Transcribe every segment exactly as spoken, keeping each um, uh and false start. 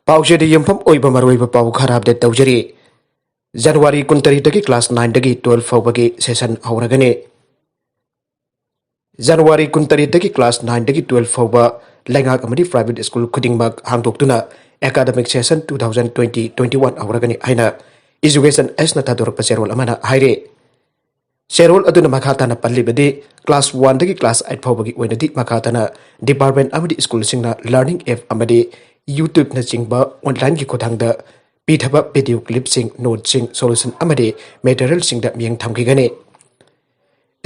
ꯄꯥꯎꯆꯦꯗ ꯌꯨꯝꯐꯝ ꯑꯣꯏꯕ ꯃꯔꯨꯑꯣꯏꯕ ꯄꯥꯎ ꯈꯔ ꯑꯞꯗꯦꯠ ꯇꯧꯖꯔꯤ꯫ ꯖꯅꯋꯥꯔꯤ ꯀꯨꯟꯇꯔꯦꯠꯇꯒꯤ ꯀ꯭ꯂꯥꯁ ꯅꯥꯏꯟꯗꯒꯤ ꯇꯨꯋꯦꯜꯐ ꯐꯥꯎꯕꯒꯤ ꯁꯦꯁꯟ ꯍꯧꯔꯒꯅꯤ꯫ ꯖꯅꯋꯥꯔꯤ ꯀꯨꯟꯇꯔꯦꯠꯇꯒꯤ ꯀ꯭ꯂꯥꯁ ꯅꯥꯏꯟꯗꯒꯤ ꯇꯨꯋꯦꯜꯐ ꯐꯥꯎꯕ ꯂꯩꯉꯥꯛ ꯑꯃꯗꯤ ꯄ꯭ꯔꯥꯏꯚꯦꯠ ꯁ꯭ꯀꯨꯜ ꯈꯨꯗꯤꯡꯃꯛ ꯍꯥꯡꯗꯣꯛꯇꯨꯅ academic session two thousand twenty twenty one ꯍꯧꯔꯒꯅꯤ ꯍꯥꯏꯅ ꯏꯖꯨꯀꯦꯁꯟ ꯑꯦꯁꯅ ꯊꯥꯗꯣꯔꯛꯄ ꯆꯦꯔꯣꯜ ꯑꯃꯅ ꯍꯥꯏꯔꯤ꯫ ꯆꯦꯔꯣꯜ ꯑꯗꯨꯅ ꯃꯈꯥ ꯇꯥꯅ ꯄꯜꯂꯤꯕꯗꯤ, ꯀ꯭ꯂꯥꯁ ꯋꯥꯟꯗꯒꯤ ꯀ꯭ꯂꯥꯁ ꯑꯩꯠ ꯐꯥꯎꯕꯒꯤ ꯑꯣꯏꯅꯗꯤ ꯃꯈꯥ ꯇꯥꯅ ꯗꯤꯄꯥꯔꯠꯃꯦꯟ ꯑꯃꯗꯤ ꯁ꯭ꯀꯨꯜꯁꯤꯡꯅ ꯂꯔꯅꯤꯡ ꯑꯦꯞ ꯑꯃꯗꯤ ꯌꯨꯇ꯭ꯌꯨꯕꯅꯆꯤꯡꯕ ꯑꯣꯟꯂꯥꯏꯟꯒꯤ ꯈꯨꯠꯊꯥꯡꯗ ꯄꯤꯊꯕ ꯚꯤꯗꯤꯑꯣ ꯀ꯭ꯂꯤꯞꯁꯤꯡ, ꯅꯣꯠꯁꯤꯡ, ꯁꯣꯂꯨꯁꯟ ꯑꯃꯗꯤ ꯃꯦꯇꯔꯤꯌꯦꯜꯁꯤꯡꯗ ꯃꯤꯠꯌꯦꯡ ꯊꯝꯈꯤꯒꯅꯤ꯫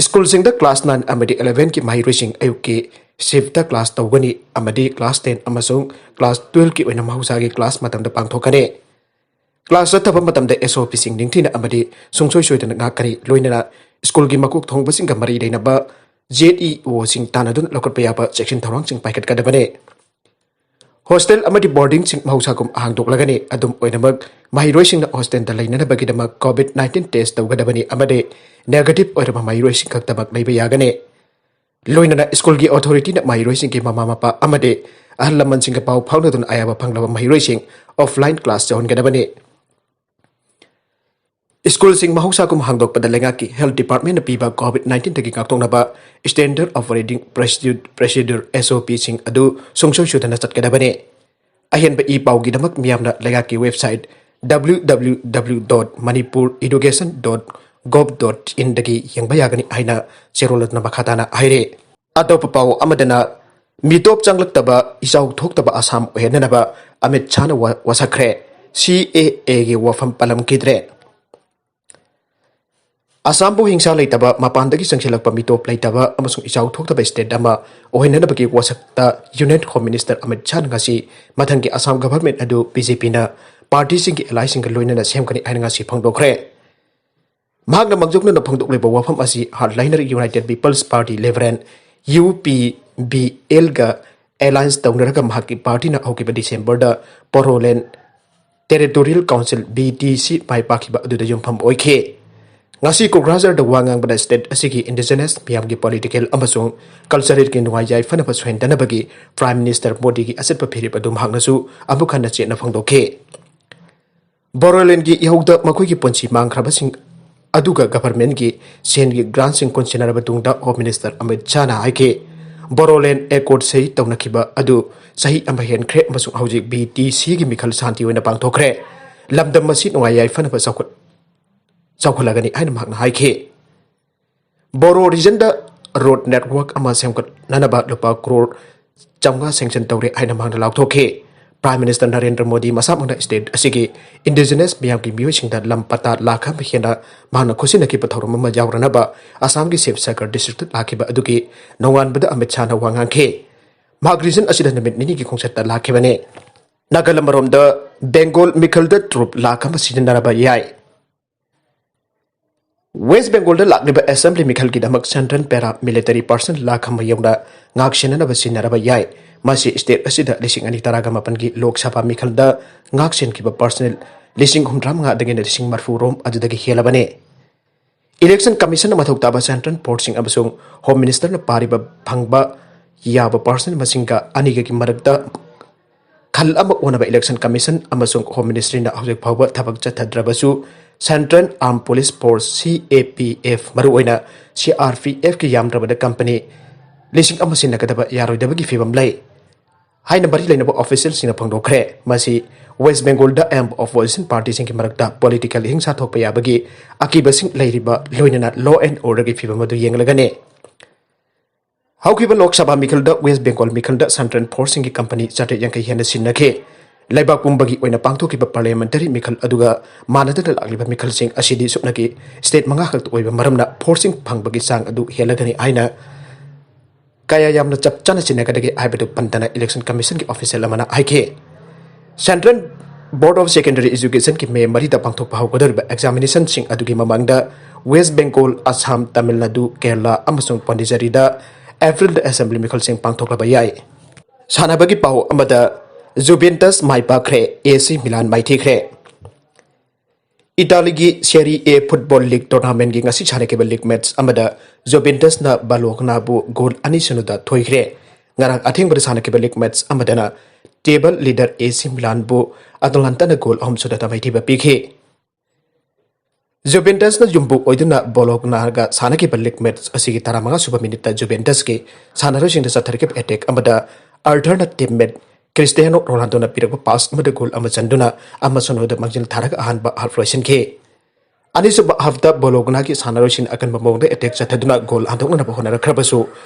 ꯁ꯭ꯀꯨꯜꯁꯤꯡꯗ ꯀ꯭ꯂꯥꯁ ꯅꯥꯏꯟ ꯑꯃꯗꯤ ꯏꯂꯦꯚꯦꯟꯒꯤ ꯃꯍꯩꯔꯣꯏꯁꯤꯡ ꯑꯌꯨꯛꯀꯤ ꯁꯤꯐꯇ ꯀ꯭ꯂꯥꯁ ꯇꯧꯒꯅꯤ ꯑꯃꯗꯤ ꯀ꯭ꯂꯥꯁ ꯇꯦꯟ ꯑꯃꯁꯨꯡ ꯀ꯭ꯂꯥꯁ ꯇꯨꯋꯦꯜꯐꯀꯤ ꯑꯣꯏꯅ ꯃꯍꯧꯁꯥꯒꯤ ꯀ꯭ꯂꯥꯁ ꯃꯇꯝꯗ ꯄꯥꯡꯊꯣꯛꯀꯅꯤ꯫ ꯀ꯭ꯂꯥꯁ ꯆꯠꯊꯕ ꯃꯇꯝꯗ ꯑꯦꯁ ꯑꯣ ꯄꯤꯁꯤꯡ ꯅꯤꯡꯊꯤꯅ ꯑꯃꯗꯤ ꯁꯨꯡꯁꯣꯏ ꯁꯣꯏꯗꯅ ꯉꯥꯛꯀꯅꯤ, ꯂꯣꯏꯅꯅ ꯁ꯭ꯀꯨꯜꯒꯤ ꯃꯀꯣꯛ ꯊꯣꯡꯕꯁꯤꯡꯒ ꯃꯔꯤ ꯂꯩꯅꯕ ꯖꯦꯠ ꯏ ꯑꯣꯁꯤꯡ ꯇꯥꯟꯅꯗꯨꯅ ꯂꯧꯈꯠꯄ ꯌꯥꯕ ꯆꯦꯛꯁꯤꯟ ꯊꯧꯔꯥꯡꯁꯤꯡ ꯄꯥꯏꯈꯠꯀꯗꯕꯅꯤ꯫ ꯍꯣꯁꯇꯦꯜ ꯑꯃꯗꯤ ꯕꯣꯔꯗꯤꯡꯁꯤꯡ ꯃꯍꯧꯁꯥꯒꯨꯝ ꯍꯥꯡꯗꯣꯛꯂꯒꯅꯤ꯫ ꯑꯗꯨꯝ ꯑꯣꯏꯅꯃꯛ, ꯃꯍꯩꯔꯣꯏꯁꯤꯡꯅ ꯍꯣꯁꯇꯦꯜꯗ ꯂꯩꯅꯅꯕꯒꯤꯗꯃꯛ ꯀꯣꯚꯤꯗ ꯅꯥꯏꯟꯇꯤꯟ ꯇꯦꯁ ꯇꯧꯒꯗꯕꯅꯤ ꯑꯃꯗꯤ ꯅꯦꯒꯦꯇꯤꯚ ꯑꯣꯏꯔꯕ ꯃꯍꯩꯔꯣꯏꯁꯤꯡ ꯈꯛꯇꯃꯛ ꯂꯩꯕ ꯌꯥꯒꯅꯤ꯫ ꯂꯣꯏꯅꯅ ꯁ꯭ꯀꯨꯜꯒꯤ ꯑꯣꯊꯣꯔꯤꯇꯤꯅ ꯃꯍꯩꯔꯣꯏꯁꯤꯡꯒꯤ ꯃꯃꯥ ꯃꯄꯥ ꯑꯃꯗꯤ ꯑꯍꯜ ꯂꯃꯟꯁꯤꯡꯒ ꯄꯥꯎ ꯐꯥꯎꯅꯗꯨꯅ ꯑꯌꯥꯕ ꯐꯪꯂꯕ ꯃꯍꯩꯔꯣꯏꯁꯤꯡ ꯑꯣꯐꯂꯥꯏꯟ ꯀ꯭ꯂꯥꯁ ꯌꯥꯎꯍꯟꯒꯗꯕꯅꯤ꯫ ꯁ꯭ꯀꯨꯜꯁꯤꯡ ꯃꯍꯧꯁꯥꯒꯨꯝ ꯍꯥꯡꯗꯣꯛꯄꯗ ꯂꯩꯉꯥꯛꯀꯤ ꯍꯦꯜꯊ ꯗꯤꯄꯥꯔꯠꯃꯦꯟꯅ ꯄꯤꯕ ꯀꯣꯚꯤꯗ ꯅꯥꯏꯟꯇꯤꯟꯗꯒꯤ ꯉꯥꯛꯊꯣꯛꯅꯕ ꯁ꯭ꯇꯦꯟꯗꯔꯗ ꯑꯣꯄꯔꯦꯇꯤꯡ ꯄ꯭ꯔꯣꯁꯤꯗ꯭ꯌꯨ-, ꯄ꯭ꯔꯣꯁꯤꯗ꯭ꯌꯨꯔ, ꯑꯦꯁ ꯑꯣ ꯄꯤꯁꯤꯡ ꯑꯗꯨ ꯁꯨꯡꯁꯣꯏ ꯁꯣꯏꯗꯅ ꯆꯠꯀꯗꯕꯅꯤ꯫ ꯑꯍꯦꯟꯕ ꯏ ꯄꯥꯎꯒꯤꯗꯃꯛ ꯃꯤꯌꯥꯝꯅ ꯂꯩꯉꯥꯛꯀꯤ website W W W dot manipur education dot gov dot in ꯗꯒꯤ ꯌꯦꯡꯕ ꯌꯥꯒꯅꯤ ꯍꯥꯏꯅ ꯆꯦꯔꯣꯜ ꯑꯗꯨꯅ ꯃꯈꯥ ꯇꯥꯅ ꯍꯥꯏꯔꯤ꯫ ꯑꯇꯣꯞꯄ ꯄꯥꯎ ꯑꯃꯗꯅ, ꯃꯤꯇꯣꯞ ꯆꯪꯂꯛꯇꯕ, ꯏꯆꯥꯎ ꯊꯣꯛꯇꯕ ꯑꯁꯥꯝ ꯑꯣꯏꯍꯟꯅꯅꯕ ꯑꯃꯤꯠ ꯁꯥꯍꯅ ꯋꯥ-, ꯋꯥꯁꯛꯈ꯭ꯔꯦ꯫ ꯁꯤ ꯑꯦ ꯑꯦꯒꯤ ꯋꯥꯐꯝ ꯄꯜꯂꯝꯈꯤꯗ꯭ꯔꯦ꯫ ꯑꯁꯥꯝꯕꯨ ꯍꯤꯡꯁꯥ ꯂꯩꯇꯕ, ꯃꯄꯥꯟꯗꯒꯤ ꯆꯪꯁꯤꯜꯂꯛꯄ ꯃꯤꯇꯣꯞ ꯂꯩꯇꯕ ꯑꯃꯁꯨꯡ ꯏꯆꯥꯎ ꯊꯣꯛꯇꯕ ꯁ꯭ꯇꯦꯠ ꯑꯃ ꯑꯣꯏꯍꯟꯅꯅꯕꯒꯤ ꯋꯥꯁꯛꯇ ꯌꯨꯅꯤꯌꯟ ꯍꯣꯝ ꯃꯤꯅꯤꯁꯇꯔ ꯑꯃꯤꯠ ꯁꯥꯍꯅ ꯉꯁꯤ ꯃꯊꯪꯒꯤ ꯑꯁꯥꯝ ꯒꯚꯔꯟꯃꯦꯟꯠ ꯑꯗꯨ ꯕꯤ ꯖꯦ ꯄꯤꯅ ꯄꯥꯔꯇꯤꯁꯤꯡꯒꯤ ꯑꯦꯂꯥꯏꯁꯤꯡꯒ ꯂꯣꯏꯅꯅ ꯁꯦꯝꯒꯅꯤ ꯍꯥꯏꯅ ꯉꯁꯤ ꯐꯣꯡꯗꯣꯛꯈ꯭ꯔꯦ꯫ ꯃꯍꯥꯛꯅ ꯃꯥꯡꯖꯧꯅꯅ ꯐꯣꯡꯗꯣꯛꯂꯤꯕ ꯋꯥꯐꯝ ꯑꯁꯤ ꯍꯥꯔꯗꯂꯥꯏꯅꯔ ꯌꯨꯅꯥꯏꯇꯦꯗ ꯄꯤꯄꯜꯁ ꯄꯥꯔꯇꯤ ꯂꯦꯕꯔꯦꯟ, ꯌꯨ ꯄꯤ ꯕꯤ ꯑꯦꯜꯒ ꯑꯦꯂꯥꯏꯟꯁ ꯇꯧꯅꯔꯒ ꯃꯍꯥꯛꯀꯤ ꯄꯥꯔꯇꯤꯅ ꯍꯧꯈꯤꯕ ꯗꯤꯁꯦꯝꯕꯔꯗ Bodoland territorial council, B T C, ꯃꯥꯏ ꯄꯥꯛꯈꯤꯕ ꯑꯗꯨꯗ ꯌꯨꯝꯐꯝ ꯑꯣꯏꯈꯤ꯫ ꯉꯁꯤ ꯀꯣꯀ꯭ꯔꯥꯖꯥꯔꯗ ꯋꯥ ꯉꯥꯡꯕꯗ state ꯑꯁꯤꯒꯤ indigenous ꯃꯤꯌꯥꯝꯒꯤ political ꯑꯃꯁꯨꯡ culturalꯒꯤ ꯅꯨꯡꯉꯥꯏ ꯌꯥꯏꯐꯅꯕ ꯁꯣꯏꯍꯟꯗꯅꯕꯒꯤ Prime Minister ꯃꯣꯗꯤꯒꯤ ꯑꯆꯦꯠꯄ ꯐꯤꯔꯦꯞ ꯑꯗꯨ ꯃꯍꯥꯛꯅꯁꯨ ꯑꯃꯨꯛ ꯍꯟꯅ ꯆꯦꯠꯅ ꯐꯣꯡꯗꯣꯛꯈꯤ꯫ ꯕꯣꯔꯣꯂꯦꯟꯒꯤ ꯏꯍꯧꯗ ꯃꯈꯣꯏꯒꯤ ꯄꯨꯟꯁꯤ ꯃꯥꯡꯈ꯭ꯔꯕꯁꯤꯡ ꯑꯗꯨꯒ governmentꯀꯤ ꯁꯦꯟꯒꯤ grantꯁꯤꯡ ꯀꯣꯟꯁꯤꯟꯅꯔꯕ ꯇꯨꯡꯗ Home Minister ꯑꯃꯤꯠ ꯁꯥꯍꯅ ꯍꯥꯏꯈꯤ, ꯕꯣꯔꯣꯂꯦꯟ accord ꯁꯍꯤ ꯇꯧꯅꯈꯤꯕ ꯑꯗꯨ ꯆꯍꯤ ꯑꯃ ꯍꯦꯟꯈ꯭ꯔꯦ ꯑꯃꯁꯨꯡ ꯍꯧꯖꯤꯛ BTCꯒꯤ ꯃꯤꯈꯜ ꯁꯥꯟꯇꯤ ꯑꯣꯏꯅ ꯄꯥꯡꯊꯣꯛꯈ꯭ꯔꯦ꯫ ꯂꯝꯗꯝ ꯑꯁꯤ ꯅꯨꯡꯉꯥꯏ ꯌꯥꯏꯐꯅꯕ ꯆꯥꯎꯈꯠ-, ꯆꯥꯎꯈꯠꯂꯒꯅꯤ ꯍꯥꯏꯅ ꯃꯍꯥꯛꯅ ꯍꯥꯏꯈꯤ꯫ ꯕꯣꯔꯣ regionꯗ road network ꯑꯃ ꯁꯦꯝꯒꯠꯅꯅꯕ ꯂꯨꯄꯥ ꯀ꯭ꯔꯣꯔ ꯆꯥꯝꯃꯉꯥ sanction ꯇꯧꯔꯦ ꯍꯥꯏꯅ ꯃꯍꯥꯛꯅ ꯂꯥꯎꯊꯣꯛꯈꯤ꯫ Prime Minister Narendra Modi ꯃꯁꯥꯃꯛꯅ state ꯑꯁꯤꯒꯤ indigenous ꯃꯤꯌꯥꯝꯒꯤ ꯃꯤꯑꯣꯏꯁꯤꯡꯗ ꯂꯝ ꯄꯇꯥ ꯂꯥꯈ ꯑꯃ ꯍꯦꯟꯅ ꯃꯍꯥꯛꯅ ꯈꯨꯠꯁꯤꯟꯅꯈꯤꯕ ꯊꯧꯔꯝ ꯑꯃ ꯌꯥꯎꯔꯅꯕ ꯑꯁꯥꯝꯒꯤ Sivsagar districtꯇ ꯂꯥꯛꯈꯤꯕ ꯑꯗꯨꯒꯤ ꯅꯣꯡꯉꯥꯟꯕꯗ ꯑꯃꯤꯠ ꯁꯥꯍꯅ ꯋꯥ ꯉꯥꯡꯈꯤ꯫ ꯃꯍꯥꯛ region ꯑꯁꯤꯗ ꯅꯨꯃꯤꯠ ꯅꯤꯅꯤꯒꯤ ꯈꯣꯡꯆꯠꯇ ꯂꯥꯛꯈꯤꯕꯅꯤ꯫ ꯅꯥꯒꯥꯂꯦꯟ ꯃꯔꯣꯝꯗ Bengal ꯃꯤꯈꯜꯗ ꯇ꯭ꯔꯨꯞ ꯂꯥꯈ ꯑꯃ ꯁꯤꯖꯤꯟꯅꯔꯕ ꯌꯥꯏ꯫ West Bengalꯗ ꯂꯥꯛꯂꯤꯕ assembly ꯃꯤꯈꯜꯒꯤꯗꯃꯛ central paramilitary personnel lakh ꯑꯃ ꯌꯧꯅ ꯉꯥꯛꯁꯦꯟꯅꯅꯕ ꯁꯤꯖꯤꯟꯅꯔꯕ ꯌꯥꯏ꯫ ꯃꯁꯤ state ꯑꯁꯤꯗ ꯂꯤꯁꯤꯡ ꯑꯅꯤ ꯇꯔꯥꯒ ꯃꯥꯄꯟꯒꯤ Lok Sabha ꯃꯤꯈꯜꯗ ꯉꯥꯛꯁꯦꯟꯈꯤꯕ personnel ꯂꯤꯁꯤꯡ ꯍꯨꯝꯗ꯭ꯔꯥ ꯃꯉꯥꯗꯒꯤꯅ ꯂꯤꯁꯤꯡ ꯃꯔꯐꯨ ꯔꯣꯝ ꯑꯗꯨꯗꯒꯤ ꯍꯦꯜꯂꯕꯅꯤ꯫ Election Commissionꯅ ꯃꯊꯧ ꯇꯥꯕ central forceꯁꯤꯡ ꯑꯃꯁꯨꯡ Home Ministerꯅ ꯄꯥꯔꯤꯕ ꯐꯪꯕ ꯌꯥꯕ personnel ꯃꯁꯤꯡꯒ ꯑꯅꯤꯒꯒꯤ ꯃꯔꯛꯇ ꯈꯜ ꯑꯃ ꯑꯣꯟꯅꯕ Election Commission ꯑꯃꯁꯨꯡ Home Ministryꯅ ꯍꯧꯖꯤꯛ ꯐꯥꯎꯕ ꯊꯕꯛ ꯆꯠꯊꯗ꯭ꯔꯕꯁꯨ, Central Armed Police Force, CAPF, ꯃꯔꯨꯑꯣꯏꯅ CRPFꯀꯤ ꯌꯥꯝꯗ꯭ꯔꯕꯗ company ꯂꯤꯁꯤꯡ ꯑꯃ ꯁꯤꯖꯤꯟꯅꯒꯗꯕ ꯌꯥꯔꯣꯏꯗꯕꯒꯤ ꯐꯤꯕꯝ ꯂꯩ ꯍꯥꯏꯅ ꯃꯔꯤ ꯂꯩꯅꯕ officialꯁꯤꯡꯅ ꯐꯣꯡꯗꯣꯛꯈ꯭ꯔꯦ꯫ ꯃꯁꯤ West Bengalꯗ ꯑꯌꯥꯝꯕ opposition partyꯁꯤꯡꯒꯤ ꯃꯔꯛꯇ political ꯍꯤꯡꯁꯥ ꯊꯣꯛꯄ ꯌꯥꯕꯒꯤ ꯑꯀꯤꯕꯁꯤꯡ ꯂꯩꯔꯤꯕ, ꯂꯣꯏꯅꯅ law and orderꯒꯤ ꯐꯤꯕꯝ ꯑꯗꯨ ꯌꯦꯡꯂꯒꯅꯤ꯫ ꯍꯧꯈꯤꯕ Lok Sabha ꯃꯤꯈꯜꯗ West Bengal ꯃꯤꯈꯜꯗ central forceꯁꯤꯡꯒꯤ company ꯆꯥꯇ꯭ꯔꯦꯠ ꯌꯥꯡꯈꯩ ꯍꯦꯟꯅ ꯁꯤꯖꯤꯟꯅꯈꯤ꯫ ꯂꯩꯕꯥꯛ ꯄꯨꯝꯕꯒꯤ ꯑꯣꯏꯅ ꯄꯥꯡꯊꯣꯛꯈꯤꯕ parliamentary ꯃꯤꯈꯜ ꯑꯗꯨꯒ ꯃꯥꯟꯅꯗꯅ ꯂꯥꯛꯂꯤꯕ ꯃꯤꯈꯜꯁꯤꯡ ꯑꯁꯤꯗꯤ ꯁꯨꯞꯅꯒꯤ state ꯃꯉꯥ ꯈꯛꯇ ꯑꯣꯏꯕ ꯃꯔꯝꯅ forceꯁꯤꯡ ꯐꯪꯕꯒꯤ ꯆꯥꯡ ꯑꯗꯨ ꯍꯦꯜꯂꯒꯅꯤ ꯍꯥꯏꯅ ꯀꯌꯥ ꯌꯥꯝꯅ ꯆꯞ ꯆꯥꯅ ꯁꯤꯖꯤꯟꯅꯒꯗꯒꯦ ꯍꯥꯏꯕꯗꯨ ꯄꯟꯗꯅ Election Commissionꯒꯤ official ꯑꯃꯅ ꯍꯥꯏꯈꯤ꯫ Central Board of Secondary Educationꯒꯤ May ꯃꯔꯤꯗ ꯄꯥꯡꯊꯣꯛꯄ ꯍꯧꯒꯗꯧꯔꯤꯕ examinationꯁꯤꯡ ꯑꯗꯨꯒꯤ ꯃꯃꯥꯡꯗ West Bengal, Assam, Tamil Nadu, Kerala ꯑꯃꯁꯨꯡ ꯄꯣꯟꯗꯤꯆꯦꯔꯤꯗ Aprilꯗ assembly ꯃꯤꯈꯜꯁꯤꯡ ꯄꯥꯡꯊꯣꯛꯂꯕ ꯌꯥꯏ꯫ ꯁꯥꯟꯅꯕꯒꯤ ꯄꯥꯎ ꯑꯃꯗ, Juventus ꯃꯥꯏ ꯄꯥꯛꯈ꯭ꯔꯦ, AC Milan ꯃꯥꯏꯊꯤꯈ꯭ꯔꯦ꯫ ꯏꯇꯥꯂꯤꯒꯤ Serie A football league tournamentꯀꯤ ꯉꯁꯤ ꯁꯥꯟꯅꯈꯤꯕ league match ꯑꯃꯗ Juventusꯅ Bolognaꯕꯨ goal ꯑꯅꯤ ꯁꯤꯅꯣꯗ ꯊꯣꯏꯈ꯭ꯔꯦ꯫ ꯉꯔꯥꯡ ꯑꯊꯦꯡꯕꯗ ꯁꯥꯟꯅꯈꯤꯕ league match ꯑꯃꯗꯅ table leader AC Milanꯕꯨ Atalantaꯅ goal ꯑꯍꯨꯝ ꯁꯤꯅꯣꯗ ꯃꯥꯏꯊꯤꯕ ꯄꯤꯈꯤ꯫ Juventusꯅ ꯌꯨꯝꯕꯨ ꯑꯣꯏꯗꯨꯅ Bolognaꯒ ꯁꯥꯟꯅꯈꯤꯕ league match ꯑꯁꯤꯒꯤ ꯇꯔꯥꯃꯉꯥ ꯁꯨꯕ minuteꯇ Juventusꯀꯤ ꯁꯥꯟꯅꯔꯣꯏꯁꯤꯡꯗ ꯆꯠꯊꯔꯛꯈꯤꯕ attack ꯑꯃꯗ Arthurꯅ teammate Cristiano Ronaldoꯅ ꯄꯤꯔꯛꯄ pass ꯑꯃꯗ goal ꯑꯃ ꯆꯟꯗꯨꯅ ꯑꯃ ꯁꯤꯅꯣꯗ ꯃꯥꯡꯖꯤꯜ ꯊꯥꯔꯒ ꯑꯍꯥꯟꯕ half ꯂꯣꯏꯁꯤꯟꯈꯤ꯫ ꯑꯅꯤꯁꯨꯕ halfꯇ Bolognaꯒꯤ ꯁꯥꯟꯅꯔꯣꯏꯁꯤꯡ ꯑꯀꯟꯕ ꯃꯑꯣꯡꯗ attack ꯆꯠꯊꯗꯨꯅ goal ꯍꯟꯗꯣꯛꯅꯅꯕ ꯍꯣꯠꯅꯔꯛꯈ꯭ꯔꯕꯁꯨ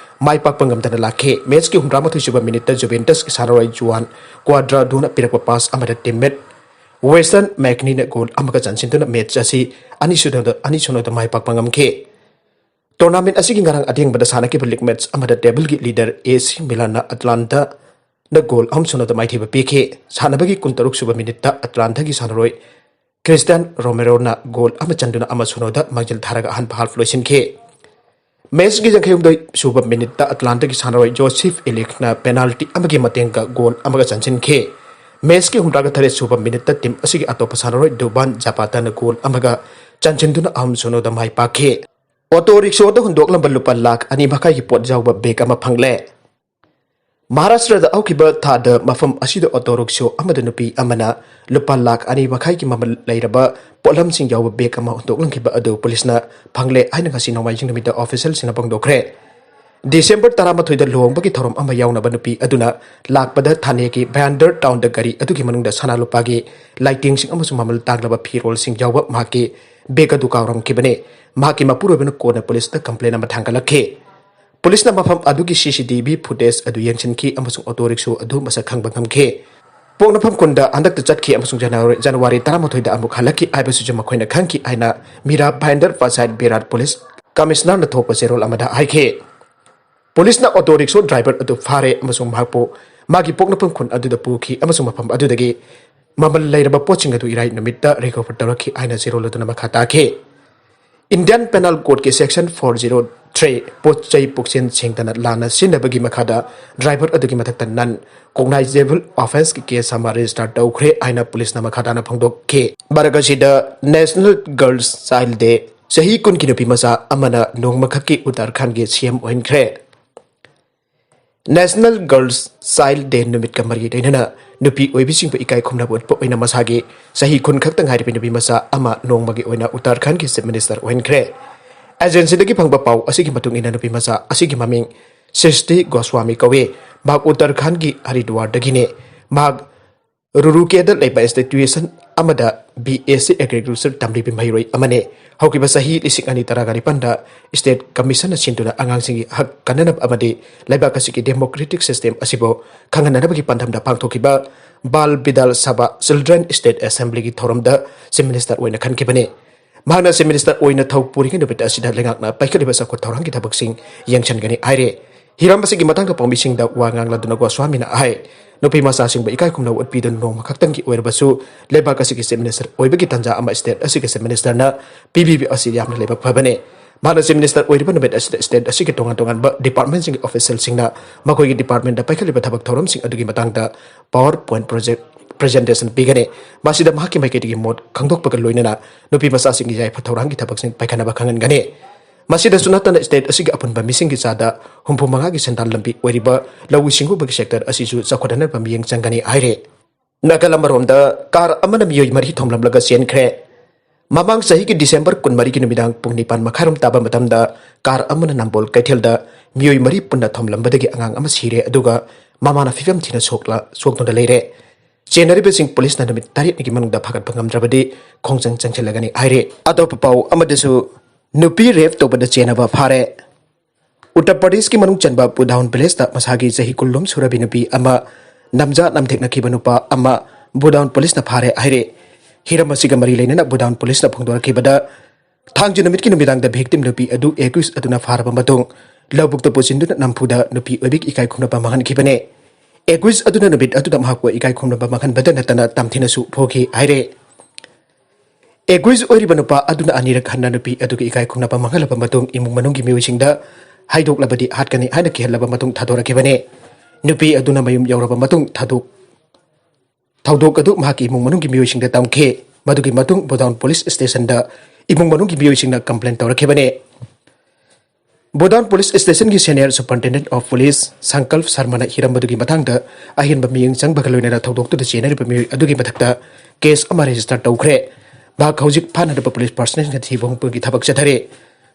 ꯃꯥꯏ ꯄꯥꯛꯄ ꯉꯝꯗꯅ ꯂꯥꯛꯈꯤ꯫ Matchꯀꯤ ꯍꯨꯝꯗ꯭ꯔꯥ ꯃꯥꯊꯣꯏ ꯁꯨꯕ minuteꯇ Juventusꯀꯤ ꯁꯥꯟꯅꯔꯣꯏ Juan Cuadradoꯅ ꯄꯤꯔꯛꯄ pass ꯑꯃꯗ teammate Weston McKennieꯅ goal ꯑꯃꯒ ꯆꯟꯁꯤꯟꯗꯨꯅ match ꯑꯁꯤ ꯑꯅꯤ ꯁꯤꯅꯣꯗ, ꯑꯅꯤ ꯁꯤꯅꯣꯗ ꯃꯥꯏ ꯄꯥꯛꯄ ꯉꯝꯈꯤ꯫ Tournament ꯑꯁꯤꯒꯤ ꯉꯔꯥꯡ ꯑꯊꯦꯡꯕꯗ ꯁꯥꯟꯅꯈꯤꯕ league match ꯑꯃꯗ tableꯒꯤ leader AC Milanꯅ Atalantaꯅ goal ꯑꯍꯨꯝ ꯁꯤꯅꯣꯗ ꯃꯥꯏꯊꯤꯕ ꯄꯤꯈꯤ꯫ ꯁꯥꯟꯅꯕꯒꯤ ꯀꯨꯟꯇꯔꯨꯛ ꯁꯨꯕ minuteꯇ Atalantaꯒꯤ ꯁꯥꯟꯅꯔꯣꯏ Cristian Romeroꯅ goal ꯑꯃ ꯆꯟꯗꯨꯅ ꯑꯃ ꯁꯤꯅꯣꯗ ꯃꯥꯡꯖꯤꯜ ꯊꯥꯔꯒ ꯑꯍꯥꯟꯕ half ꯂꯣꯏꯁꯤꯟꯈꯤ꯫ Matchꯀꯤ ꯌꯥꯡꯈꯩꯍꯨꯝꯗꯣꯏ ꯁꯨꯕ minuteꯇ Atalantaꯒꯤ ꯁꯥꯟꯅꯔꯣꯏ Joseph Ilikꯅ penalty ꯑꯃꯒꯤ ꯃꯇꯦꯡꯒ goal ꯑꯃꯒ ꯆꯟꯁꯤꯟꯈꯤ꯫ Matchꯀꯤ ꯍꯨꯝꯗ꯭ꯔꯥꯒ ꯇꯔꯦꯠ ꯁꯨꯕ minuteꯇ team ꯑꯁꯤꯒꯤ ꯑꯇꯣꯞꯄ ꯁꯥꯟꯅꯔꯣꯏ Duvan Zapataꯅ goal ꯑꯃꯒ ꯆꯟꯁꯤꯟꯗꯨꯅ ꯑꯍꯨꯝ ꯁꯤꯅꯣꯗ ꯃꯥꯏ ꯄꯥꯛꯈꯤ꯫ Auto rickshaw ꯍꯨꯟꯗꯣꯛꯂꯝꯕ ꯂꯨꯄꯥ ꯂꯥꯈ ꯑꯅꯤ ꯃꯈꯥꯏꯒꯤ ꯄꯣꯠ ꯌꯥꯎꯕ bag ꯑꯃ ꯐꯪꯂꯦ꯫ ꯃꯍꯥꯔꯥꯁꯇ꯭ꯔꯗ ꯍꯧꯈꯤꯕ ꯊꯥꯗ ꯃꯐꯝ ꯑꯁꯤꯗ auto rickshaw ꯑꯃꯗ ꯅꯨꯄꯤ ꯑꯃꯅ ꯂꯨꯄꯥ ꯂꯥꯈ ꯑꯅꯤ ꯃꯈꯥꯏꯒꯤ ꯃꯃꯜ ꯂꯩꯔꯕ ꯄꯣꯠꯂꯝꯁꯤꯡ ꯌꯥꯎꯕ bag ꯑꯃ ꯍꯨꯟꯗꯣꯛꯂꯝꯈꯤꯕ ꯑꯗꯨ ꯄꯨꯂꯤꯁꯅ ꯐꯪꯂꯦ ꯍꯥꯏꯅ ꯉꯁꯤ ꯅꯣꯡꯃꯥꯏꯖꯤꯡ ꯅꯨꯃꯤꯠꯇ officialꯁꯤꯡꯅ ꯐꯣꯡꯗꯣꯛꯈ꯭ꯔꯦ꯫ December ꯇꯔꯥꯃꯥꯊꯣꯏꯗ ꯂꯨꯍꯣꯡꯕꯒꯤ ꯊꯧꯔꯝ ꯑꯃ ꯌꯥꯎꯅꯕ ꯅꯨꯄꯤ ꯑꯗꯨꯅ ꯂꯥꯛꯄꯗ ꯊꯥꯅꯦꯒꯤ Bhayandar townꯗ ꯒꯥꯔꯤ ꯑꯗꯨꯒꯤ ꯃꯅꯨꯡꯗ ꯁꯅꯥ ꯂꯨꯄꯥꯒꯤ ꯂꯥꯏꯇꯦꯡꯁꯤꯡ ꯑꯃꯁꯨꯡ ꯃꯃꯜ ꯇꯥꯡꯂꯕ ꯐꯤꯔꯣꯜꯁꯤꯡ ꯌꯥꯎꯕ ꯃꯍꯥꯛꯀꯤ bag ꯑꯗꯨ ꯀꯥꯎꯔꯝꯈꯤꯕꯅꯤ꯫ ꯃꯍꯥꯛꯀꯤ ꯃꯄꯨꯔꯣꯏꯕꯅ ꯀꯣꯟꯅ ꯄꯨꯂꯤꯁꯇ complaint ꯑꯃ ꯊꯥꯡꯒꯠꯂꯛꯈꯤ꯫ ꯄꯨꯂꯤꯁꯅ ꯃꯐꯝ ꯑꯗꯨꯒꯤ CCTV footage ꯑꯗꯨ ꯌꯦꯡꯁꯤꯟꯈꯤ ꯑꯃꯁꯨꯡ auto rickshaw ꯑꯗꯨ ꯃꯁꯛ ꯈꯪꯕ ꯉꯝꯈꯤ꯫ ꯄꯣꯛꯅꯐꯝ ꯈꯨꯟꯗ ꯍꯟꯗꯛꯇ ꯆꯠꯈꯤ ꯑꯃꯁꯨꯡ ꯖꯅꯋꯥꯔꯤ, ꯖꯅꯋꯥꯔꯤ ꯇꯔꯥꯃꯥꯊꯣꯏꯗ ꯑꯃꯨꯛ ꯍꯜꯂꯛꯈꯤ ꯍꯥꯏꯕꯁꯤꯁꯨ ꯃꯈꯣꯏꯅ ꯈꯪꯈꯤ ꯍꯥꯏꯅ ꯃꯤꯔꯥ ꯚꯥꯏꯟꯗꯔ ꯄꯟꯆꯥꯌꯠ ꯕꯤꯔꯥꯠ ꯄꯨꯂꯤꯁ ꯀꯃꯤꯁꯅꯔꯅ ꯊꯣꯛꯄ ꯆꯦꯔꯣꯜ ꯑꯃꯗ ꯍꯥꯏꯈꯤ꯫ ꯄꯨꯂꯤꯁꯅ auto rickshaw driver ꯑꯗꯨ ꯐꯥꯔꯦ ꯑꯃꯁꯨꯡ ꯃꯍꯥꯛꯄꯨ ꯃꯥꯒꯤ ꯄꯣꯛꯅꯐꯝ ꯈꯨꯟ ꯑꯗꯨꯗ ꯄꯨꯈꯤ ꯑꯃꯁꯨꯡ ꯃꯐꯝ ꯑꯗꯨꯗꯒꯤ ꯃꯃꯜ ꯂꯩꯔꯕ ꯄꯣꯠꯁꯤꯡ ꯑꯗꯨ ꯏꯔꯥꯏ ꯅꯨꯃꯤꯠꯇ recover ꯇꯧꯔꯛꯈꯤ ꯍꯥꯏꯅ ꯆꯦꯔꯣꯜ ꯑꯗꯨꯅ ꯃꯈꯥ ꯇꯥꯈꯤ꯫ Indian Penal Codeꯀꯤ section four zero three, ꯄꯣꯠ ꯆꯩ ꯄꯨꯛꯁꯦꯟ ꯁꯦꯡꯗꯅ ꯂꯥꯟꯅ ꯁꯤꯖꯤꯟꯅꯕꯒꯤ ꯃꯈꯥꯗ ꯗ꯭ꯔꯥꯏꯚꯔ ꯑꯗꯨꯒꯤ ꯃꯊꯛꯇ ꯅꯟ ꯀꯣꯒꯅꯥꯏꯖꯦꯕꯜ ꯑꯣꯐꯦꯟꯁꯀꯤ ꯀꯦꯁ ꯑꯃ ꯔꯦꯖꯤꯁꯇꯥꯔ ꯇꯧꯈ꯭ꯔꯦ ꯍꯥꯏꯅ ꯄꯨꯂꯤꯁꯅ ꯃꯈꯥ ꯇꯥꯅ ꯐꯣꯡꯗꯣꯛꯈꯤ꯫ ꯃꯔꯛ ꯑꯁꯤꯗ ꯅꯦꯁꯅꯦꯜ ꯒꯔꯜꯁ ꯆꯥꯏꯜ ꯗꯦ, ꯆꯍꯤ ꯀꯨꯟꯒꯤ ꯅꯨꯄꯤ ꯃꯆꯥ ꯑꯃꯅ ꯅꯣꯡꯃꯈꯛꯀꯤ ꯎꯠꯇꯔꯈꯥꯟꯒꯤ ꯁꯤ ꯑꯦꯝ ꯑꯣꯏꯍꯟꯈ꯭ꯔꯦ꯫ ꯅꯦꯁꯅꯦꯜ ꯒꯔꯜꯁ ꯆꯥꯏꯜ ꯗꯦ ꯅꯨꯃꯤꯠꯀ ꯃꯔꯤ ꯂꯩꯅꯅ ꯅꯨꯄꯤ ꯑꯣꯏꯕꯤꯁꯤꯡꯕꯨ ꯏꯀꯥꯏ ꯈꯨꯝꯅꯕ ꯎꯠꯄ ꯑꯣꯏꯅ ꯃꯁꯥꯒꯤ ꯆꯍꯤ ꯀꯨꯟ ꯈꯛꯇ ꯉꯥꯏꯔꯤꯕ ꯅꯨꯄꯤ ꯃꯆꯥ ꯑꯃ ꯅꯣꯡꯃꯒꯤ ꯑꯣꯏꯅ ꯎꯠꯇꯔꯈꯥꯟꯒꯤ ꯆꯤꯐ ꯃꯤꯅꯤꯁꯇꯔ ꯑꯣꯏꯍꯟꯈ꯭ꯔꯦ꯫ ꯑꯦꯖꯦꯟꯁꯤꯗꯒꯤ ꯐꯪꯕ ꯄꯥꯎ ꯑꯁꯤꯒꯤ ꯃꯇꯨꯡ ꯏꯟꯅ ꯅꯨꯄꯤ ꯃꯆꯥ ꯑꯁꯤꯒꯤ ꯃꯃꯤꯡ ꯁ꯭ꯔꯤꯁꯇꯤ ꯒꯣꯁ꯭ꯋꯥꯃꯤ ꯀꯧꯏ꯫ ꯃꯍꯥꯛ ꯎꯠꯇꯔꯈꯥꯟꯒꯤ ꯍꯔꯤꯗ꯭ꯋꯥꯔꯗꯒꯤꯅꯤ꯫ ꯃꯍꯥꯛ ꯔꯨꯔꯨꯀꯦꯗ ꯂꯩꯕ ꯏꯟꯁꯇꯤꯇ꯭ꯌꯨꯁꯟ ꯑꯃꯗ ꯕꯤ ꯑꯦꯁ ꯁꯤ ꯑꯦꯒ꯭ꯔꯤꯀꯜꯆꯔ ꯇꯝꯂꯤꯕ ꯃꯍꯩꯔꯣꯏ ꯑꯃꯅꯤ꯫ ꯍꯧꯈꯤꯕ ꯆꯍꯤ ꯂꯤꯁꯤꯡ ꯑꯅꯤ ꯇꯔꯥꯒ ꯅꯤꯄꯥꯟꯗ ꯁ꯭ꯇꯦꯠ ꯀꯃꯤꯁꯟꯅ ꯁꯤꯟꯗꯨꯅ ꯑꯉꯥꯡꯁꯤꯡꯒꯤ ꯍꯛ ꯀꯟꯅꯅꯕ ꯑꯃꯗꯤ ꯂꯩꯕꯥꯛ ꯑꯁꯤꯒꯤ ꯗꯦꯃꯣꯀ꯭ꯔꯦꯇꯤꯛ ꯁꯤꯁꯇꯦꯝ ꯑꯁꯤꯕꯨ ꯈꯪꯍꯟꯅꯅꯕꯒꯤ ꯄꯥꯟꯗꯝꯗ ꯄꯥꯡꯊꯣꯛꯈꯤꯕ ꯕꯥꯜ ꯕꯤꯗꯥꯜ ꯁꯚꯥ ꯆꯤꯜꯗ꯭ꯔꯦꯟ ꯁ꯭ꯇꯦꯠ ꯑꯦꯁꯦꯝꯕ꯭ꯂꯤꯒꯤ ꯊꯧꯔꯝꯗ ꯆꯤꯐ ꯃꯤꯅꯤꯁꯇꯔ ꯑꯣꯏꯅ ꯈꯟꯈꯤꯕꯅꯤ꯫ ꯃꯍꯥꯛꯅ ꯆꯤꯐ ꯃꯤꯅꯤꯁꯇꯔ ꯑꯣꯏꯅ ꯊꯧ ꯄꯨꯔꯤꯉꯩ ꯅꯨꯃꯤꯠ ꯑꯁꯤꯗ ꯂꯩꯉꯥꯛꯅ ꯄꯥꯏꯈꯠꯂꯤꯕ ꯆꯥꯎꯈꯠ ꯊꯧꯔꯥꯡꯒꯤ ꯊꯕꯛꯁꯤꯡ ꯌꯦꯡꯁꯤꯟꯒꯅꯤ ꯍꯥꯏꯔꯦ꯫ ꯍꯤꯔꯝ ꯑꯁꯤꯒꯤ ꯃꯇꯥꯡꯗ ꯄꯥꯎꯃꯤꯁꯤꯡꯗ ꯋꯥ ꯉꯥꯡꯂꯗꯨꯅ ꯒꯣꯁ꯭ꯋꯥꯃꯤꯅ ꯍꯥꯏ, ꯅꯨꯄꯤ ꯃꯆꯥꯁꯤꯡꯕꯨ ꯏꯀꯥꯏ ꯈꯨꯝꯅꯕ ꯎꯠꯄꯤꯗꯨꯅ ꯅꯣꯡꯃ ꯈꯛꯇꯪꯒꯤ ꯑꯣꯏꯔꯕꯁꯨ ꯂꯩꯕꯥꯛ ꯑꯁꯤꯒꯤ ꯆꯤꯐ ꯃꯤꯅꯤꯁꯇꯔ ꯑꯣꯏꯕꯒꯤ ꯇꯥꯟꯖꯥ ꯑꯃ ꯁ꯭ꯇꯦꯠ ꯑꯁꯤꯒꯤ ꯆꯤꯐ ꯃꯤꯅꯤꯁꯇꯔꯅ ꯄꯤꯕꯤꯕ ꯑꯁꯤ ꯌꯥꯝꯅ ꯂꯥꯏꯕꯛ ꯐꯕꯅꯤ꯫ ꯃꯍꯥꯛꯅ ꯆꯤꯐ ꯃꯤꯅꯤꯁꯇꯔ ꯑꯣꯏꯔꯤꯕ ꯅꯨꯃꯤꯠ ꯑꯁꯤꯗ ꯁ꯭ꯇꯦꯠ ꯑꯁꯤꯒꯤ ꯇꯣꯉꯥꯟ ꯇꯣꯉꯥꯟꯕ ꯗꯤꯄꯥꯔꯠꯃꯦꯟꯁꯤꯡꯒꯤ ꯑꯣꯐꯤꯁꯤꯌꯦꯜꯁꯤꯡꯅ ꯃꯈꯣꯏꯒꯤ ꯗꯤꯄꯥꯔꯠꯃꯦꯟꯗ ꯄꯥꯏꯈꯠꯂꯤꯕ ꯊꯕꯛ ꯊꯧꯔꯝꯁꯤꯡ ꯑꯗꯨꯒꯤ ꯃꯇꯥꯡꯗ ꯄꯥꯋꯔ ꯄꯣꯏꯟꯠ ꯄ꯭ꯔꯣꯖꯦꯛ ꯄ꯭ꯔꯖꯦꯟꯇꯦꯁꯟ ꯄꯤꯒꯅꯤ꯫ ꯃꯁꯤꯗ ꯃꯍꯥꯛꯀꯤ ꯃꯥꯏꯀꯩꯗꯒꯤ ꯃꯣꯠ ꯈꯪꯗꯣꯛꯄꯒ ꯂꯣꯏꯅꯅ ꯅꯨꯄꯤ ꯃꯆꯥꯁꯤꯡꯒꯤ ꯌꯥꯏꯐ ꯊꯧꯔꯥꯡꯒꯤ ꯊꯕꯛꯁꯤꯡ ꯄꯥꯏꯈꯠꯅꯕ ꯈꯪꯍꯟꯒꯅꯤ꯫ ꯃꯁꯤꯗꯁꯨ ꯅꯠꯇꯅ ꯁ꯭ꯇꯦꯠ ꯑꯁꯤꯒꯤ ꯑꯄꯨꯟꯕ ꯃꯤꯁꯤꯡꯒꯤ ꯆꯥꯗ ꯍꯨꯝꯐꯨ ꯃꯉꯥꯒꯤ ꯁꯦꯟꯗꯥꯟ ꯂꯝꯕꯤ ꯑꯣꯏꯔꯤꯕ ꯂꯧꯎ ꯁꯤꯡꯎꯕꯒꯤ ꯁꯦꯛꯇꯔ ꯑꯁꯤꯁꯨ ꯆꯥꯎꯈꯠꯍꯟꯅꯕ ꯃꯤꯠꯌꯦꯡ ꯆꯪꯒꯅꯤ ꯍꯥꯏꯔꯤ꯫ ꯅꯥꯒꯥꯂꯦꯟ ꯑꯃꯔꯣꯝꯗ ꯀꯥꯔ ꯑꯃꯅ ꯃꯤꯑꯣꯏ ꯃꯔꯤ ꯊꯣꯝꯂꯝꯂꯒ ꯆꯦꯟꯈ꯭ꯔꯦ꯫ ꯃꯃꯥꯡ ꯆꯍꯤꯒꯤ ꯗꯤꯁꯦꯝꯕꯔ ꯀꯨꯟꯃꯔꯤꯒꯤ ꯅꯨꯃꯤꯗꯥꯡ ꯄꯨꯡ ꯅꯤꯄꯥꯟ ꯃꯈꯥꯏꯔꯣꯝ ꯇꯥꯕ ꯃꯇꯝꯗ ꯀꯥꯔ ꯑꯃꯅ ꯅꯝꯕꯣꯜ ꯀꯩꯊꯦꯜꯗ ꯃꯤꯑꯣꯏ ꯃꯔꯤ ꯄꯨꯟꯅ ꯊꯣꯝꯂꯝꯕꯗꯒꯤ ꯑꯉꯥꯡ ꯑꯃ ꯁꯤꯔꯦ, ꯑꯗꯨꯒ ꯃꯃꯥꯅ ꯐꯤꯕꯝ ꯊꯤꯅ ꯁꯣꯛꯂ-, ꯁꯣꯛꯇꯨꯅ ꯂꯩꯔꯦ꯫ ꯆꯦꯟꯅꯔꯤꯕꯁꯤꯡ ꯄꯨꯂꯤꯁꯅ ꯅꯨꯃꯤꯠ ꯇꯔꯦꯠꯅꯤꯒꯤ ꯃꯅꯨꯡꯗ ꯐꯥꯒꯠꯄ ꯉꯝꯗ꯭ꯔꯕꯗꯤ ꯈꯣꯡꯖꯪ ꯆꯪꯁꯤꯜꯂꯒꯅꯤ ꯍꯥꯏꯔꯤ꯫ ꯑꯇꯣꯞꯄ ꯄꯥꯎ ꯑꯃꯗꯁꯨ ꯅꯨꯄꯤ ꯔꯦꯞ ꯇꯧꯕꯗ ꯆꯦꯟꯅꯕ ꯐꯥꯔꯦ꯫ ꯎꯠꯇꯔ ꯄ꯭ꯔꯗꯦꯁꯀꯤ ꯃꯅꯨꯡ ꯆꯟꯕ ꯕꯨꯗꯥꯎꯟ ꯚꯤꯂꯦꯖꯇ ꯃꯁꯥꯒꯤ ꯆꯍꯤ ꯀꯨꯟꯂꯣꯝ ꯁꯨꯔꯕꯤ ꯅꯨꯄꯤ ꯑꯃ ꯅꯝꯖꯥ ꯅꯝꯊꯦꯛꯅꯈꯤꯕ ꯅꯨꯄꯥ ꯑꯃ ꯕꯨꯗꯥꯎꯟ ꯄꯨꯂꯤꯁꯅ ꯐꯥꯔꯦ ꯍꯥꯏꯔꯦ꯫ ꯍꯤꯔꯝ ꯑꯁꯤꯒ ꯃꯔꯤ ꯂꯩꯅꯅ ꯕꯨꯗꯥꯎꯟ ꯄꯨꯂꯤꯁꯅ ꯐꯣꯡꯗꯣꯔꯛꯈꯤꯕꯗ, ꯊꯥꯡꯖ ꯅꯨꯃꯤꯠꯀꯤ ꯅꯨꯃꯤꯗꯥꯡꯗ ꯚꯤꯛꯇꯤꯝ ꯅꯨꯄꯤ ꯑꯗꯨ ꯑꯦꯀ꯭ꯌꯨꯁ ꯑꯗꯨꯅ ꯐꯥꯔꯕ ꯃꯇꯨꯡ ꯂꯧꯕꯨꯛꯇ ꯄꯨꯁꯤꯟꯗꯨꯅ ꯅꯝꯐꯨꯗ ꯅꯨꯄꯤ ꯑꯣꯏꯕꯤꯒꯤ ꯏꯀꯥꯏ ꯈꯨꯝꯅꯕ ꯃꯥꯡꯍꯟꯈꯤꯕꯅꯦ꯫ ꯑꯦꯀ꯭ꯌꯨꯁ ꯑꯗꯨꯅ ꯅꯨꯃꯤꯠ ꯑꯗꯨꯗ ꯃꯍꯥꯛꯄꯨ ꯏꯀꯥꯏ ꯈꯨꯝꯅꯕ ꯃꯥꯡꯍꯟꯕꯗ ꯅꯠꯇꯅ ꯇꯝꯊꯤꯅꯁꯨ ꯐꯨꯈꯤ ꯍꯥꯏꯔꯦ꯫ ꯑꯦꯒ꯭ꯔꯤꯁ ꯑꯣꯏꯔꯤꯕ ꯅꯨꯄꯥ ꯑꯗꯨꯅ ꯑꯅꯤꯔꯛ ꯍꯟꯅ ꯅꯨꯄꯤ ꯑꯗꯨꯒꯤ ꯏꯀꯥꯏ ꯈꯨꯝꯅꯕ ꯃꯥꯡꯍꯜꯂꯕ ꯃꯇꯨꯡ ꯏꯃꯨꯡ ꯃꯅꯨꯡꯒꯤ ꯃꯤꯑꯣꯏꯁꯤꯡꯗ ꯍꯥꯏꯗꯣꯛꯂꯕꯗꯤ ꯍꯥꯠꯀꯅꯤ ꯍꯥꯏꯅ ꯀꯤꯍꯜꯂꯕ ꯃꯇꯨꯡ ꯊꯥꯗꯣꯔꯛꯈꯤꯕꯅꯤ꯫ ꯅꯨꯄꯤ ꯑꯗꯨꯅ ꯃꯌꯨꯝ ꯌꯧꯔꯕ ꯃꯇꯨꯡ ꯊꯥꯗꯣꯛ-, ꯊꯧꯗꯣꯛ ꯑꯗꯨ ꯃꯍꯥꯛꯀꯤ ꯏꯃꯨꯡ ꯃꯅꯨꯡꯒꯤ ꯃꯤꯑꯣꯏꯁꯤꯡꯗ ꯇꯝꯈꯤ꯫ ꯃꯗꯨꯒꯤ ꯃꯇꯨꯡ ꯕꯨꯗꯥꯎꯟ ꯄꯨꯂꯤꯁ ꯁ꯭ꯇꯦꯁꯟꯗ ꯏꯃꯨꯡ ꯃꯅꯨꯡꯒꯤ ꯃꯤꯑꯣꯏꯁꯤꯡꯅ ꯀꯝꯄ꯭ꯂꯦꯟ ꯇꯧꯔꯛꯈꯤꯕꯅꯤ꯫ ꯕꯨꯗꯥꯎꯟ ꯄꯨꯂꯤꯁ ꯁ꯭ꯇꯦꯁꯟꯒꯤ senior superintendent of police Sankalp ꯁꯔꯃꯅ ꯍꯤꯔꯝ ꯑꯗꯨꯒꯤ ꯃꯇꯥꯡꯗ ꯑꯍꯦꯟꯕ ꯃꯤꯠꯌꯦꯡ ꯆꯪꯕꯒ ꯂꯣꯏꯅꯅ ꯊꯧꯗꯣꯛꯇꯨꯗ ꯆꯦꯟꯅꯔꯤꯕ ꯃꯤꯑꯣꯏ ꯑꯗꯨꯒꯤ ꯃꯊꯛꯇ ꯀꯦꯁ ꯑꯃ ꯔꯦꯖꯤꯁꯇꯔ ꯇꯧꯈ꯭ꯔꯦ꯫ ꯃꯍꯥꯛ ꯍꯧꯖꯤꯛ ꯐꯥꯅꯅꯕ ꯄꯨꯂꯤꯁ ꯄꯔꯁꯅꯦꯜꯅ ꯊꯤꯕ ꯍꯨꯝꯄꯒꯤ ꯊꯕꯛ ꯆꯠꯊꯔꯤ꯫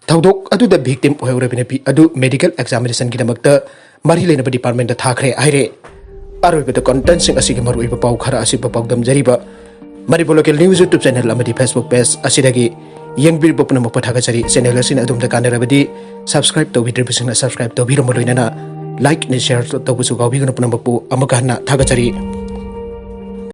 ꯊꯧꯗꯣꯛ ꯑꯗꯨꯗ ꯚꯤꯛꯇꯤꯝ ꯑꯣꯏꯍꯧꯔꯕ ꯅꯨꯄꯤ ꯑꯗꯨ ꯃꯦꯗꯤꯀꯦꯜ ꯑꯦꯛꯖꯥꯃꯤꯅꯦꯁꯟꯒꯤꯗꯃꯛꯇ ꯃꯔꯤ ꯂꯩꯅꯕ ꯗꯤꯄꯥꯔꯠꯃꯦꯟꯠꯇ ꯊꯥꯈ꯭ꯔꯦ ꯍꯥꯏꯔꯦ꯫ ꯑꯔꯣꯏꯕꯗ ꯀꯣꯟꯇꯦꯟꯠꯁꯤꯡ ꯑꯁꯤꯒꯤ ꯃꯔꯨꯑꯣꯏꯕ ꯄꯥꯎ ꯈꯔ ꯑꯁꯤꯕꯨ ꯄꯥꯎꯗꯝꯖꯔꯤꯕ Manipur local news YouTube channel ꯑꯃꯗꯤ ꯐꯦꯁꯕꯨꯛ ꯄꯦꯖ ꯑꯁꯤꯗꯒꯤ ꯌꯦꯡꯕꯤꯔꯤꯕ ꯄꯨꯝꯅꯃꯛꯄꯨ ꯊꯥꯒꯠꯆꯔꯤ꯫ ꯆꯦꯅꯦꯜ ꯑꯁꯤꯅ ꯑꯗꯣꯝꯗ ꯀꯥꯟꯅꯔꯕꯗꯤ ꯁꯕꯁꯀ꯭ꯔꯥꯏꯕ ꯇꯧꯕꯤꯗ꯭ꯔꯤꯕꯁꯤꯡꯅ ꯁꯕꯁꯀ꯭ꯔꯥꯏꯕ ꯇꯧꯕꯤꯔꯝꯕ ꯂꯣꯏꯅꯅ ꯂꯥꯏꯛ ꯑꯃꯗꯤ ꯁꯤꯌꯔ ꯇꯧꯕꯁꯨ ꯀꯥꯎꯕꯤꯒꯅꯨ꯫ ꯄꯨꯝꯅꯃꯛꯄꯨ ꯑꯃꯨꯛꯀ ꯍꯟꯅ ꯊꯥꯒꯠꯆꯔꯤ꯫